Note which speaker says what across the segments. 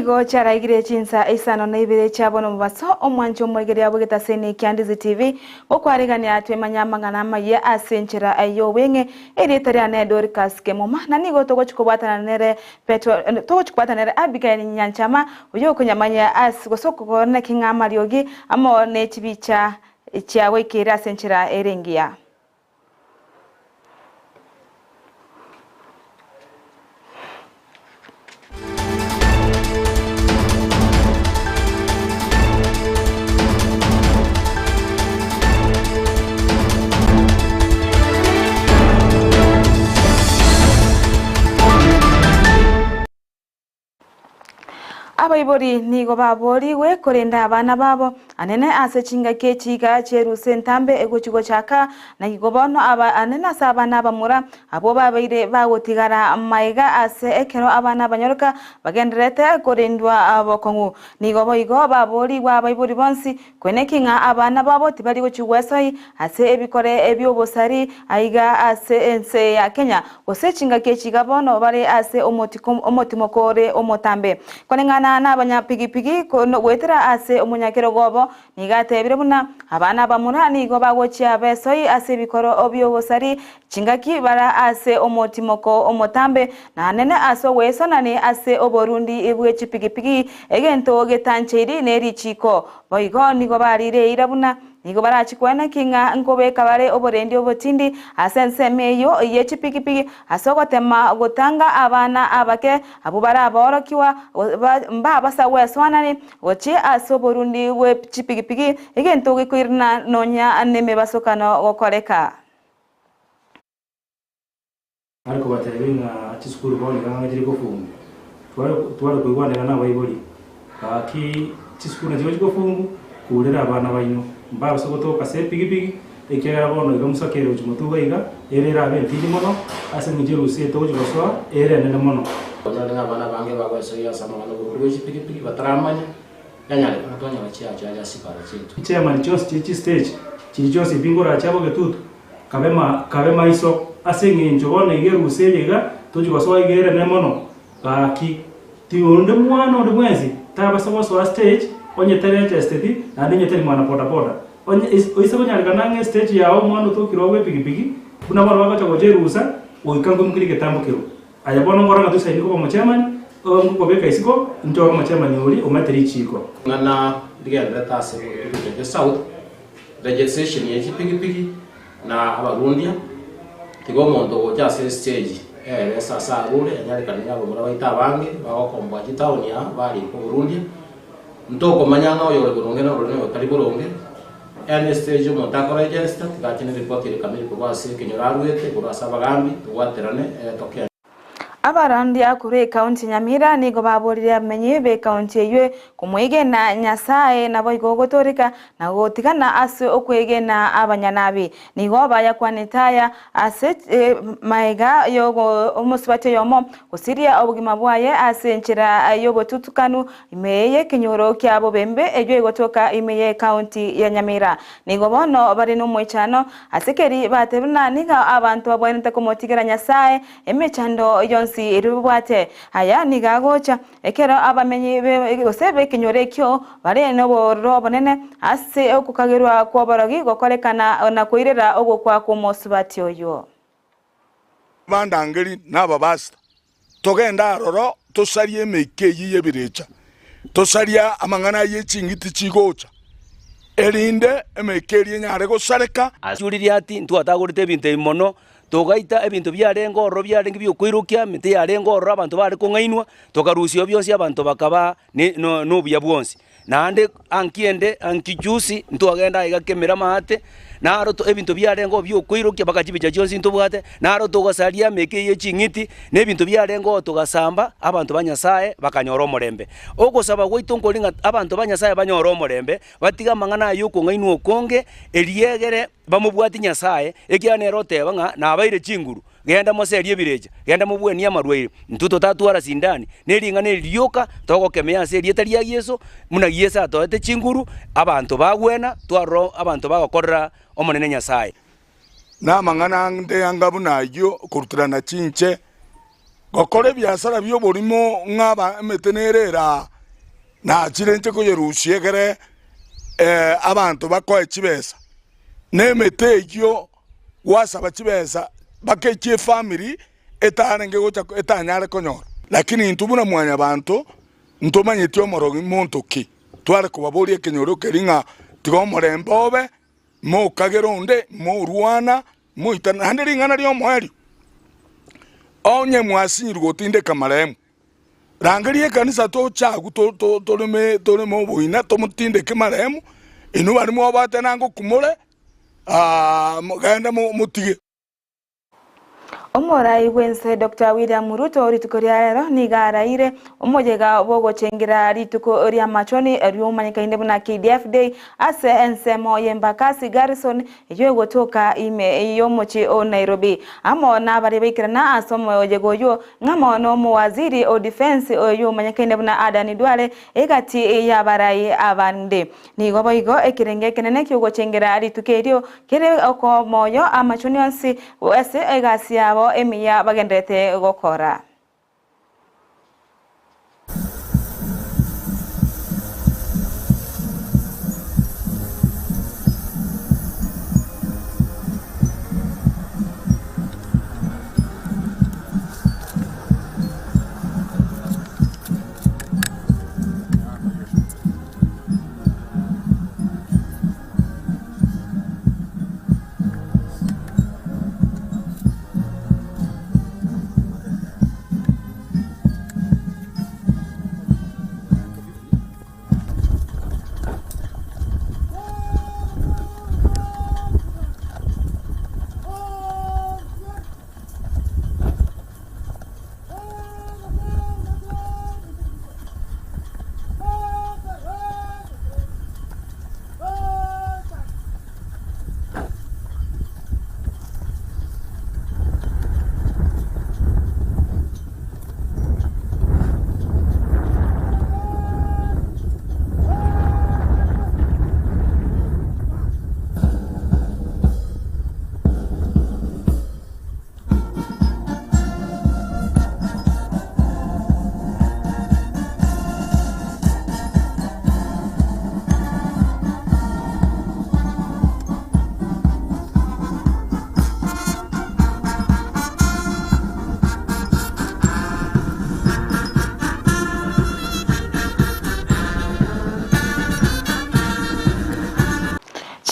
Speaker 1: Nigo chiaraigire chinsa isano na ibere chia bono mobaso, omwancho omoegeria bw'egetaseni kia Ndizi TV, gokwarigania twemanye amang'ana amayia ase enchera y'obweng'e. Erieta riane Dorcas Kemuma, na nigo togochia kobwatana nere Petro, togochia kobwatana nere Abigail Nyanchama, oyio okonyamanyia ase gose okogorana ki ng'a amariogi amo ne chibicha chiagoikeire ase enchera ere engiya. Abaibori nigo baboorigwe korenda abana babo, anene ase chingaki echi iga chi'erusa entambe egochia gochaka, na igo bono aba anene ase abana abamura, abwo babeire bagotigara magega ase ekero abana abanyoroka bagendererete korendwa bokong'u. Nigo boigo baboorigwe abaibori bonsi Koineki ng'a abana babo tibari gochigwa esoi ase ebikore bi'obosari aiga ase ense ya Kenya, gose chingaki echi iga bono bare ase omotimoko ore omotambe. Koreng'ana nabanyapigipigi goetera ase omonyakerogo obo, nigo atebire buna abana abamura nigo bagochia besoi ase ebikoro bi'obosari chingaki bara ase omotimoko omotambe, na anene ase ogwesanani ase oborundi bwe chipigipigi, egento getancheiri ne richiiko. Boigo nigo barire eira buna nigo barachie koeneki ng'a nkobeka bare oborendi obotindi ase ensemo eyio ye chipigipigi ase ogotema gotanga abana abake abwo baraborokigwa mbabasa gwesoanani gochia ase oborundi bwe chipigipigi, egento gekoirana nonya nemebasokano gokoreka.
Speaker 2: Are kobatebia ng'a chisukuru bono iga ng'a chire kofungwa, tware tware koigwanera na abaibori, gaki chisukuru nachirochio chikofungwa, kurera abana baino, mbabase gotoka ase epigipigi, ekiagera bono iga mosakere gochia motuga iga, ere erabe entindi mono, ase eng'encho erusa eye togochia gosoa, ere enene mono.
Speaker 3: Onyore ng'a abana abange bagoesoyia ase amang'ana oborwaire bwe chipigipigi bataramanya, yanyarekana twanyora chiachari ase chipara chiaito.
Speaker 2: Chichairman chionsi chie chistage chiria chionsi ebi nkorache abo getutu, Kabe ma, kabe maiso, ase engencho bono iga erusa eye iga tochi gosoa iga erene mono, gaki, ti onde mwana onde bwensi tabasa gosoa stage onye taregesteti naende onye tari mwana boda boda. Onye is oise konyarekana ng'a estage yao omwana otokire oo bw'epigipigi, buna bono bagocha gocha erusa, goika nkoimokerie egetambo kerwo. Aye bono nkorora ng'a toisaini koba omochairman, ngokobeka isiko, inche ore omochairman oria omanyete richiiko.
Speaker 3: Ng'ana ndigenderete ase Bogetutu South, Registration ye chipigipigi na abarundia, tiga omonto ogocha ase estage ere ase ase arure anyarekane ng'a abamura baito abange bagokomboa chitown aa barikwa oborundia, ntokomanya ng'a oyore boronge na orore noyo otari boronge, yaani estage omonto akoregister tiga ache ne report ere kamiri korwa ase ekenyoro arwete korwa ase abagambi tobwaterane ere toke.
Speaker 1: Abarandia korwa ekaunti ya Nyamira nigo baborire abamenyi b'ekaunti eyio komwegena Nyasae naboigo gotooreka na gotigana ase okwegena abanyanabi. Nigo bayakwanete aya ase magega y'omosubati oyomo gosiria obogima bwaye ase enchera y'obotutukanu ime y'ekenyoro kia Bobembe eyio egotoka ime y'ekaunti ya Nyamira. Nigo bono bare nomoichano ase keri batebire ng'a nigo abanto babwenerete komotigera Nyasae Emechando yonsi eria obwate, aya nigo agocha, ekero abamenyi gose b'ekenyoro ekio bare nobororo obonene ase okokagerwa kw'oborogi gokorekana na koirera ogokwa kw'omosubati oyio.
Speaker 4: Abandangeri na ababasita, togende aroro tosarie emeika eyio y'ebirecha, tosarie amang'ana ayio ching'iti chigocha, erinde emeika eria enyare gosareka.
Speaker 5: Ase riria ati ntwatagorete ebinto ebi mono, Togaita ebinto biarenge ororo biarenge bi'okoirokia, emete yarenge ororo abanto baare kong'ainwa, tokarusia bionsi abanto bakaba nobuya bwonsi. Naende anki ende, anki juzi, ntwagenda aiga kemera amaate, naro ebinto biarenge oo bi'okoirokia mpaka chibicha chionsi ntobwate, naro togasaria emeke eye ching'iti, na ebinto biarenge oo togasamba, abanto ba Nyasaye bakanyora omorembe. Ogosaba gwaito nkori ng'a abanto ba Nyasaye banyore omorembe, batige amang'ana aya okong'ainwa okonge, eriegere. Bamobwatie Nyasae, ekiagera nere oteba ng'a nabaire chinguru, Genda moserie ebirecha, genda mobwanie amarwaire. Intwe totatwara sindani, ne ring'ana eri rioka togokemea ase erieta ria Yeso, buna Yeso atoete chinguru, abanto bagwena, twarora abanto bagokorera Omonene Nyasae.
Speaker 4: Namang'ana ande anga buna ayio koruterana chinche, gokora ebiasara bi'oborimo ng'a emete nere eraa. Nachire inche koyerusia egere abanto bakoe chibesa, na emete eyio gwasaba chibesa mpaka echie efamiri etarenge gocha etanyare konyora. Lakini intwe buna mwanyabanto ntomanyeti omorogi monto ki, tware kobaboria ekenyoro keria ng'a tiga omorembe obe, mokagera onde, morwana, moitana, naende ring'ana ri'omoerio, onye mwasinyirwe gotindeka marehemu, Rangeria ekanisa toche agwo toreme toreme oboina tomotindeke marehemu, inwe baria mwabwate nango kumore, genda motige.
Speaker 1: Omorai bw'ense Doctor William Ruto rituko ria rero nigo araire omoyega bw'ogochengera rituko ri'amachoni riomanyekaine buna KDF Day ase ensemo y'Embakasi Garrison eyio egotoka ime y'omochie o Nairobi. Amo nabaria baikerana ase omoyega oyio Ng'amo nomowaziri o defense oyio omanyekaine buna Adan Duale egati y'abarai abande. Nigo boigo ekerengo ekenene ki'ogochengera rituko erio kere okomoyo amachuni onsi ase egasi yabo emiya bagendererete gokora.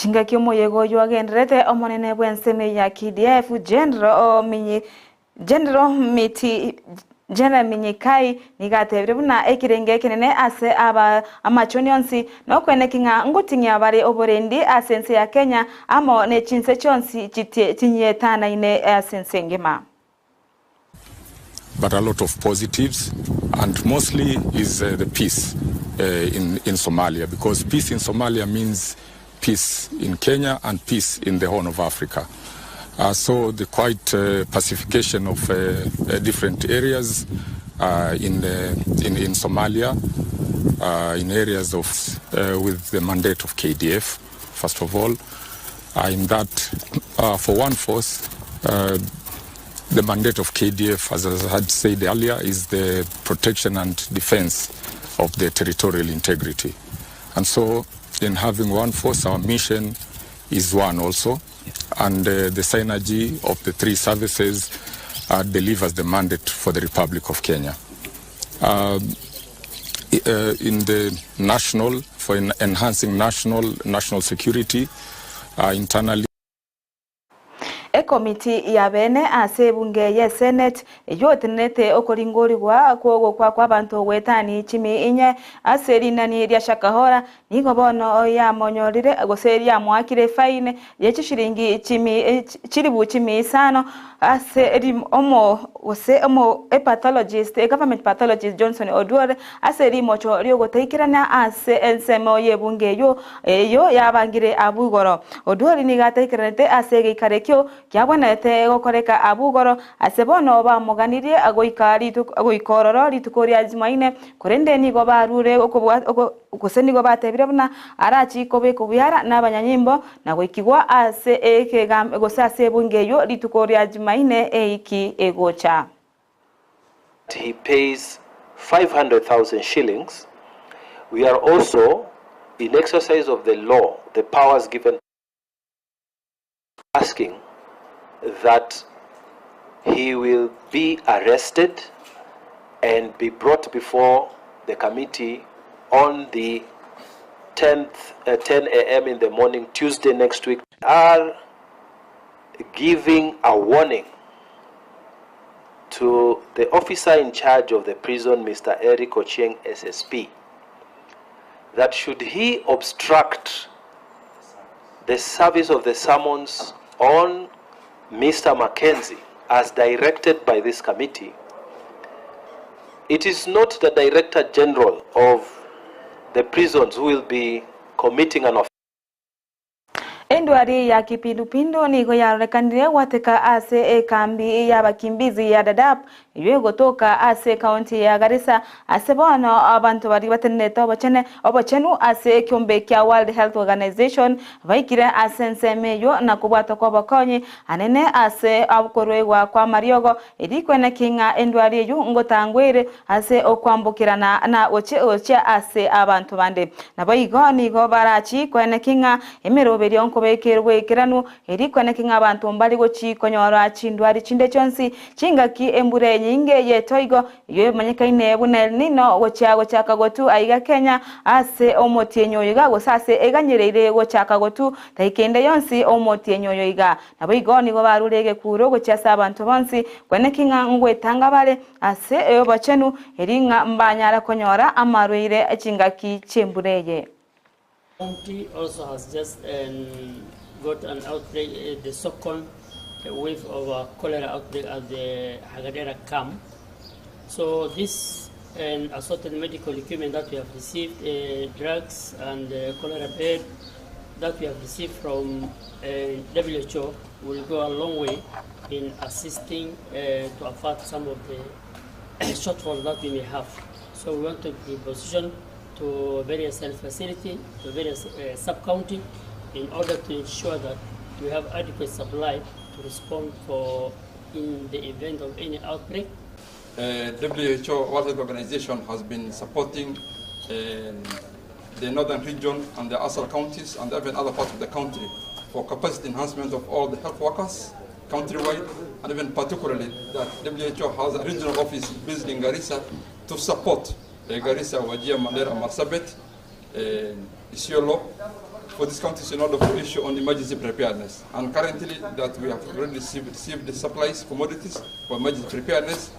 Speaker 1: Chingaki omoyega oyio agendererete, omonene bw'ensemo ya KDF, General Minyi General Miti General Minyikai nigo atebire buna ekerengo ekenene ase aba amachoni onsi nokweneki ng'a ngoting'ia bare oborendi ase ense ya Kenya amo ne chinse chionsi chitie chinyetanaine ase ense engima.
Speaker 6: But a lot of positives and mostly is uh, the peace uh, in, in Somalia because peace in Somalia means peace in Kenya and peace in the Horn of Africa. Uh, so the quiet uh, pacification of uh, uh, different areas uh, in, in, in Somalia, uh, in areas of uh, with the mandate of KDF, first of all, uh, in that uh, for one force, uh, the mandate of KDF, as I had said earlier, is the protection and defense of the territorial integrity. And so, in having one force, our mission is one also. And uh, the synergy of the three services uh, delivers the mandate for the Republic of Kenya. Um, uh, in the national, for enhancing national, national security uh, internally.
Speaker 1: Ekomiti ya bene ase ebunge ye Senate eyio etenenete okoringorigwa kw'ogokwa kw'abanto goetani chimi inye ase rinani ria Shakahola nigo bono yamonyorire gose riamoakire efaini ye chishiringi chimi chilibu chimi isano ase omo gose omo epathologist government pathologist Johnson Oduor ase rimocho riogotaikerania ase ensemo y'ebunge eyio eyio yabangire abwo igoro. Oduor nigo ataikeranete ase egeikaro ekio kiabwenerete gokoreka abwo igoro ase bono bamoganirie goika rituko goika ororo rituko ria Jumaine, korende nigo barure okobua gose nigo batebire buna arachie kobekwa buya nabanyanyimbo na goikigwa ase ekegam gose ase ebunge eyio rituko ria Jumaine eiki egocha.
Speaker 7: He pays 500,000 shillings. We are also, in exercise of the law, the powers given asking that he will be arrested and be brought before the committee on the 10th, 10 a.m. in the morning, Tuesday next week, are giving a warning to the officer in charge of the prison, Mr. Eric Ochieng, SSP, that should he obstruct the service of the summons on Mr. Mackenzie as directed by this committee, it is not the Director General of the prisons who will be committing an offense.
Speaker 1: Endwari ya kipindupindu nigo yarorekanire gwateka ase ekambi y'abakimbizi ya Dadaab eyio egotoka ase ekaunti ya Garissa ase bono abanto baria batenenete obochene obochenu ase ekiombe kia World Health Organization baikire ase ensemo eyio na kobwatwa kw'obokonyi anene ase okoruegwa kw'amariogo erio kweneki ng'a endwari eyio ngotangwa ere ase okwambokerana na gochia ase abanto bande. Naboigo nigo barachi kweneki ng'a emeroberio nkobekerwe boikeranu, erio kweneki ng'a abanto mbari gochi konyora chindwari chinde chionsi chingaki embura enyinge y'etoigo eyio emanyekaine buna El Nino gochia gochaka gotu aiga Kenya ase omotienyi oyo iga gose ase eganyereire gochaka gotu taika ende yonsi omotienyi oyo iga. Naboigo nigo barure egekuro gochia ase abanto bonsi, kweneki ng'a ngwetanga bare ase obochenu, erio ng'a mbanyare konyora amarwaire chingaki chi'embura eye.
Speaker 8: County also has just got an outbreak, the second wave of a cholera outbreak at the Hagadera camp. So this and assorted medical equipment that we have received, drugs and cholera bed that we have received from WHO will go a long way in assisting to avert some of the shortfall that we may have. So we want to be positioned to various health facility, to various sub-county, in order to ensure that we have adequate supply to respond for in the event of any outbreak.
Speaker 9: WHO, World Health Organization, has been supporting the northern region and the Asal counties and even other parts of the country for capacity enhancement of all the health workers countrywide, and even particularly that WHO has a regional office based in Garissa to support Garissa, Wajir, Mandera, Marsabit, Isiolo, for these counties in order for issue on emergency preparedness. And currently that we have already received the supplies, commodities for emergency preparedness.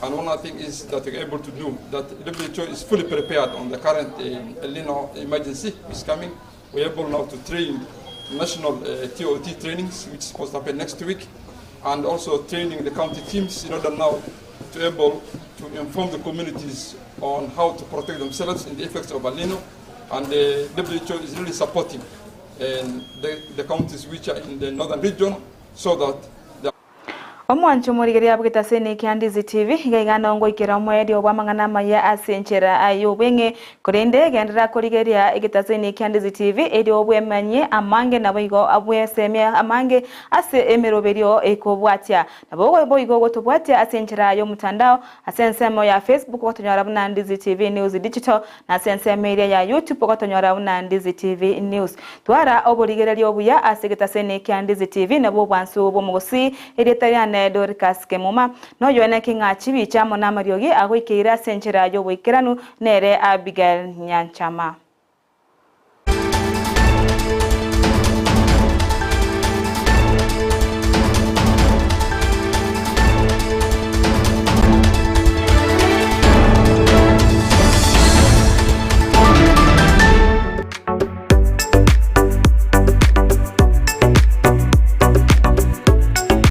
Speaker 9: And one other thing is that we're able to do, that WHO is fully prepared on the current El Nino emergency is coming. We're able now to train national TOT trainings, which is supposed to happen next week, and also training the county teams in order now to able to inform the communities on how to protect themselves in the effects of El Nino. And the WHO is really supporting the counties which are in the northern region so that the
Speaker 1: Omwancho omorigereria bw'egetaseni kia Ndizi TV, iga iga nao ngoikera omoerio bw'amang'ana amaya ase enchera y'obweng'e, korende genderera korigereria egetaseni kia Ndizi TV erio bwemanyie amange naboigo bwesemie amange ase emeroberio ekobwatia. Nabo boigo gotobwatia ase enchera y'omotandao ase ensemo ya Facebook ogotonyora buna Ndizi TV News Digital na ase ensemo eria ya YouTube ogotonyora buna Ndizi TV News. Twara oborigereria obuya ase egetaseni kia Ndizi TV nabwo obwansu bw'omogusii erieta riane Dorcas Kemuma. Noyoeneki ng'a chibicha amo namariogi agoikeire ase enchera y'oboikeranu nere Abigail Nyanchama.